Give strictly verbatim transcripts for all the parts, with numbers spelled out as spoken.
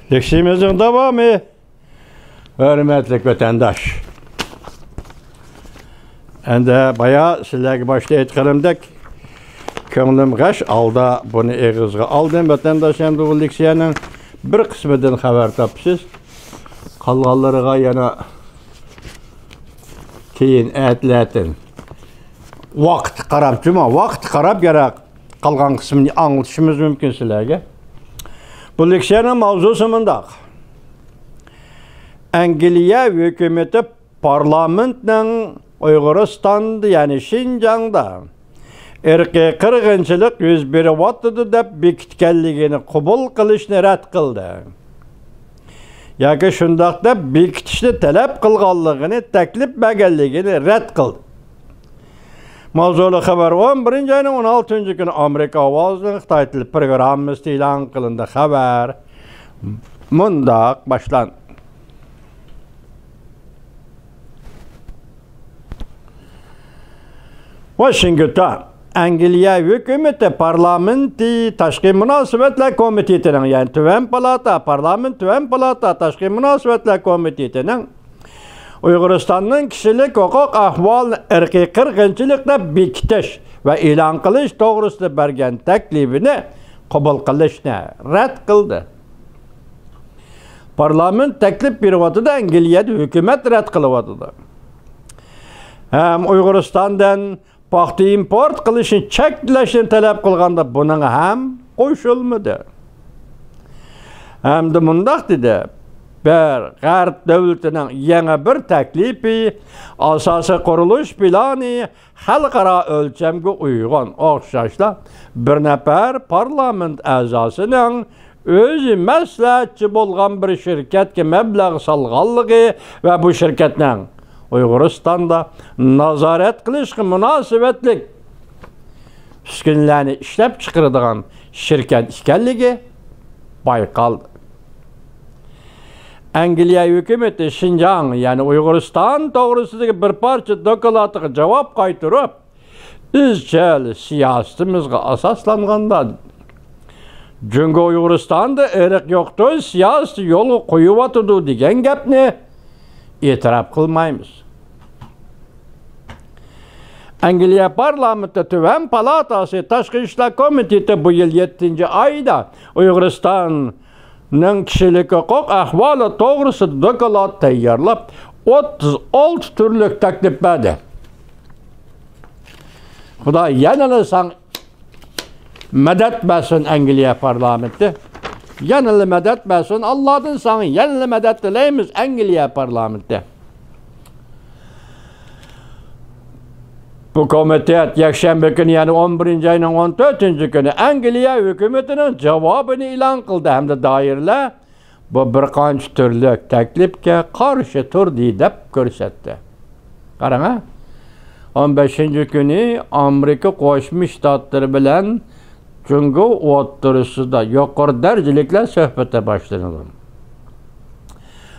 لېكسىيىمىزنىڭ داۋامى. ھۆرمەتلىك ۋەتەنداش، ئەمدى بايا سىلەرگە باشتا ئېيتقىنىمدەك، كۆڭلۈم غەش ھالدا بۇنى ئېغىزغا ئالدىم. ۋەتەنداش ئەمدى بۇ لېكسىيەنىڭ بىر قىسمىدىن خەۋەر تاپىسىز. قالغانلىرىغا يەنە كېيىن ئەتىلەتىن ۋاقىتقا قاراپ، جۇمۇ ۋاقىتقا قاراپ يەنە قالغان قىسمىنى ئاڭلىتىشىمىز مۇمكىن سىلەرگە. بۇ لېكسىيەنىڭ ماۋزۇسى مۇنداق: ئەنگلىيە ھۆكۈمىتى پارلامېنتنىڭ ئۇيغۇرىستاندا، يەنى شىنجاڭدا ئىرقىي قىرغىنچىلىق يۈز بېرىۋاتىدۇ دەپ بېكىتكەنلىكىنى قوبۇل قىلىشنى رەت قىلدى. ياكى شۇنداق دەپ بېكىتىشنى تەلەپ قىلغانلىقىنى، تەكلىپ بەرگەنلىكىنى رەت قىلدى. ماۋزۇلۇق خەۋەر. ئون بىرىنچى ئاينىڭ ئون ئالتىنچى كۈنى ئامېرىكا ئاۋازىنىڭ خىتاي تىل پروگراممىسىدا ئېلان قىلىندى. خەۋەر مۇنداق باشلاندى. ۋاشىنگتون. ئەنگلىيە ھۆكۈمىتى پارلامېنتى تاشقى مۇناسىۋەتلەر كومىتېتىنىڭ، يەنى تۆۋەن پالاتا، پارلامېنت تۆۋەن پالاتا تاشقى مۇناسىۋەتلەر كومىتېتىنىڭ ئۇيغۇرىستاننىڭ كىشىلىك ھوقۇق ئەھۋالىنى ئىرقىي قىرغىنچىلىق دەپ بېكىتىش ۋە ئېلان قىلىش توغرىسىدا بەرگەن تەكلىپىنى قوبۇل قىلىشنى رەت قىلدى. پارلامېنت تەكلىپ بېرىۋاتىدۇ، ئەنگلىيەدە ھۆكۈمەت رەت قىلىۋاتىدۇ. ھەم ئۇيغۇرىستاندىن پاختا ئىمپورت قىلىشنى چەكلەشنى تەلەپ قىلغاندا بۇنىڭغا ھەم قوشۇلمىدى. ھەمدە مۇنداق دېدى: بىر غەرب دۆلىتىنىڭ يېڭى بىر تەكلىپى، ئاساسىي قۇرۇلۇش پىلانى خەلقئارا ئۆلچەمگە ئۇيغۇن. ئوخشاشلا بىر نەپەر پارلامېنت ئەزاسىنىڭ ئۆزى مەسلىھەتچى بولغان بىر شىركەتكە مەبلەغ سالغانلىقى ۋە بۇ شىركەتنىڭ ئۇيغۇرىستاندا نازارەت قىلىشقا مۇناسىۋەتلىك ئۈسكۈنىلەرنى ئىشلەپچىقىرىدىغان شىركەت ئىكەنلىكى بايقالدى. ئەنگلىيە ھۆكۈمىتى شىنجاڭ، يەنى ئۇيغۇرىستان توغرىسىدىكى بىر پارچە دوكلاتىغا جاۋاب قايتۇرۇپ، ئىزچىل سىياسىتىمىزغا ئاساسلانغاندا، جۇڭگو ئۇيغۇرىستاندا ئىرق يوقىتىش سىياسىتى يولغا قويۇۋاتىدۇ دېگەن گەپنى ئېتىراپ قىلمايمىز. ئەنگلىيە پارلامېنتى تۆۋەن پالاتاسى تاشقى ئىشلار كومىتېتى بۇ يىل يەتتىنچى ئايدا ئۇيغۇرىستاننىڭ كىشىلىك ھوقۇق ئەھۋالى توغرىسىدا دوكلات تەييارلاپ، ئوتتۇز ئالتە تۈرلۈك تەكلىپ بەردى. خۇدا يەنىلا ساڭا مەدەت بەرسۇن، ئەنگلىيە پارلامېنتى. يەنىلا مەدەت بەرسۇن. ئاللادىن ساڭا يەنىلا مەدەت تىلەيمىز، ئەنگلىيە پارلامېنتى. بۇ كومىتېت يەكشەنبە كۈنى، يەنى ئون بىرىنچى ئاينىڭ ئون تۆتىنچى كۈنى ئەنگلىيە ھۆكۈمىتىنىڭ جاۋابىنى ئېلان قىلدى ھەمدە دائىرىلەر بۇ بىر قانچە تۈرلۈك تەكلىپكە قارشى تۇردى دەپ كۆرسەتتى. قاراڭ ھە، ئون بەشىنچى كۈنى ئامېرىكا قوشما شتاتلىرى بىلەن جۇڭگو ئوتتۇرىسىدا يۇقىرى دەرىجىلىكلەر سۆھبىتى باشلىنىدۇ.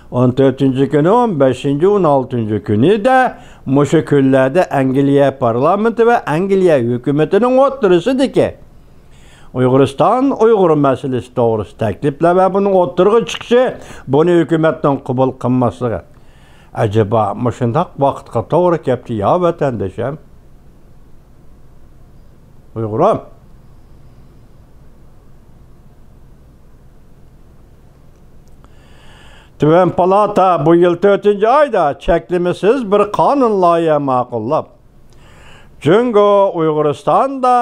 ئون تۆتىنچى كۈنى، ئون بەشىنچى، ئون ئالتىنچى كۈنىدە مۇشۇ كۈنلەردە ئەنگلىيە پارلامېنتى ۋە ئەنگلىيە ھۆكۈمىتىنىڭ ئوتتۇرىسىدىكى ئۇيغۇرىستان، ئۇيغۇر مەسىلىسى توغرىسىدا تەكلىپلەر ۋە بۇنىڭ ئوتتۇرىغا چىقىشى، بۇنى ھۆكۈمەتنىڭ قوبۇل قىلماسلىقى. ئەجەبا مۇشۇنداق ۋاقىتقا توغرا كەپتۇ يا ۋەتەندىشىم؟ ئۇيغۇرۇم. تۆۋەن پالاتا بۇ يىل تۆتىنچى ئايدا چەكلىمىسىز بىر قانۇن لايىھە ماقۇللاپ، جۇڭگو ئۇيغۇرىستاندا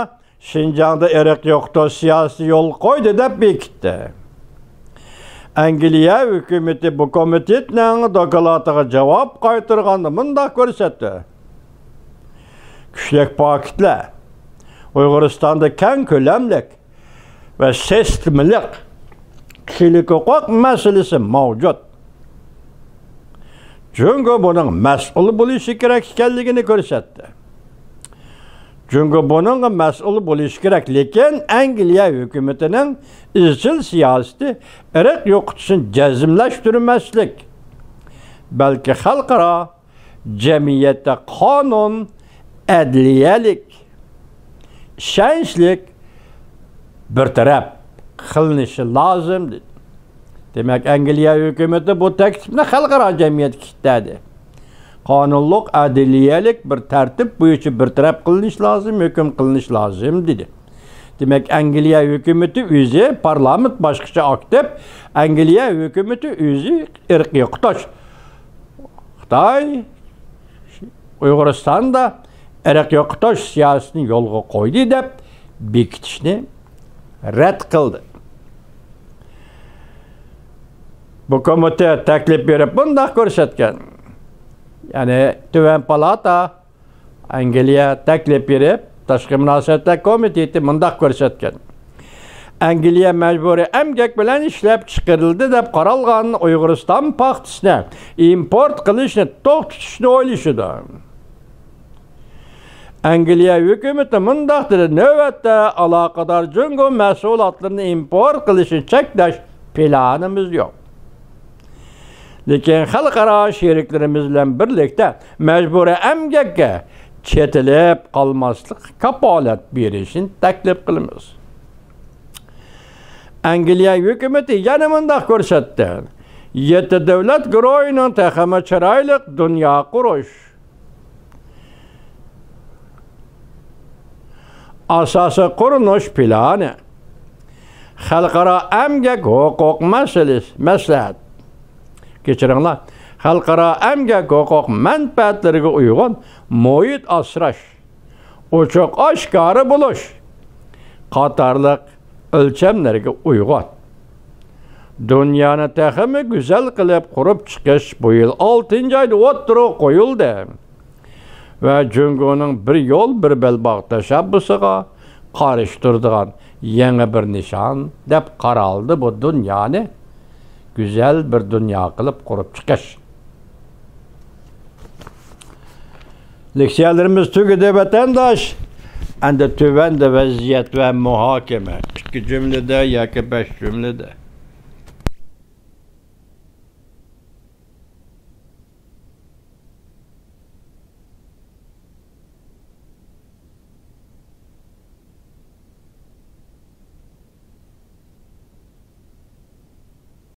شىنجاڭدا ئىرق يوقىتىش سىياسىتى يولغا قويدى دەپ بېكىتتى. ئەنگلىيە ھۆكۈمىتى بۇ كومىتېتنىڭ دوكلاتىغا جاۋاب قايتۇرغاندا مۇنداق كۆرسەتتى: كۈچلۈك پاكىتلار، ئۇيغۇرىستاندا كەڭ كۆلەملىك ۋە سىستېمىلىق كىشىلىك ھوقۇق مەسىلىسى مەۋجۇت. جۇڭگو بۇنىڭ مەسئۇل بولۇشى كېرەك ئىكەنلىكىنى كۆرسەتتى. جۇڭگو بۇنىڭغا مەسئۇل بولۇشى كېرەك، لېكىن ئەنگلىيە ھۆكۈمىتىنىڭ ئىزچىل سىياسىتى ئىرق يوقىتىشنى جەزملەشتۈرمەسلىك، بەلكى خەلقئارا جەمئىيەتتە قانۇن، ئەدلىيەلىك، ئىشەنچلىك، بىر تەرەپ قىلىنىشى لازىم، دېدى. دېمەك، ئەنگلىيە ھۆكۈمىتى بۇ تەكلىپنى خەلقئارا جەمئىيەتكە ئىتتەردى. قانۇنلۇق، ئەدلىيەلىك بىر تەرتىپ بويىچە بىر تەرەپ قىلىنىش لازىم، ھۆكۈم قىلىنىش لازىم، دېدى. دېمەك، ئەنگلىيە ھۆكۈمىتى ئۆزى، پارلامېنت باشقىچە ئاكتىپ، ئەنگلىيە ھۆكۈمىتى ئۆزى ئىرقىي قۇتاش. خىتاي ئۇيغۇرىستاندا ئىرق يوقىتىش سىياسىتىنى يولغا قويدى دەپ بېكىتىشنى رەت قىلدى. بۇ كومىتېت تەكلىپ بېرىپ مۇنداق كۆرسەتكەن، يەنى تۆۋەن پالاتا ئەنگلىيە تەكلىپ بېرىپ، تاشقى مۇناسىۋەتلەر كومىتېتى مۇنداق كۆرسەتكەن، ئەنگلىيە مەجبۇرىي ئەمگەك بىلەن ئىشلەپ چىقىرىلدى دەپ قارالغان ئۇيغۇرىستان پاختىسىنى ئىمپورت قىلىشنى توختىتىشنى ئويلىشىدۇ. ئەنگلىيە ھۆكۈمىتى مۇنداق دېدى، نۆۋەتتە ئالاقىدار جۇڭگو مەھسۇلاتلىرىنى ئىمپورت قىلىشنى چەكلەش پىلانىمىز يوق. لېكىن خەلقئارا شېرىكلىرىمىز بىلەن بىرلىكتە مەجبۇرىي ئەمگەككە چېتىلىپ قالماسلىققا كاپالەت بېرىشنى تەكلىپ قىلىمىز. ئەنگلىيە ھۆكۈمىتى يەنە مۇنداق كۆرسەتتى، يەتتە دۆلەت گۇرۇھىنىڭ تېخىمۇ چىرايلىق دۇنيا قۇرۇش ئاساسىي قۇرۇلۇش پىلانى، خەلقئارا ئەمگەك ھوقۇق مەسىلىسى، مەسلىھەت، كەچۈرۈڭلار، خەلقئارا ئەمگەك ھوقۇق مەنپەئەتلىرىگە ئۇيغۇن مۇھىت ئاسراش، ئوچۇق ئاشكارا بولۇش قاتارلىق ئۆلچەملەرگە ئۇيغۇن دۇنيانى تېخىمۇ گۈزەل قىلىپ قۇرۇپ چىقىش بۇ يىل ئالتىنچى ئايدا ئوتتۇرىغا قويۇلدى ۋە جۇڭگونىڭ بىر يول، بىر بەلباغ تەشەببۇسىغا قارشى تۇرىدىغان يېڭى بىر نىشان دەپ قارالدى. بۇ دۇنيانى گۈزەل بىر دۇنيا قىلىپ قۇرۇپ چىقىش. لېكسىيەلىرىمىز تۈگىدى، ۋەتەنداش. ئەمدى تۆۋەندە ۋەزىيەت ۋە مۇھاكىمە. ئىككى جۈملىدە ياكى بەش جۈملىدە.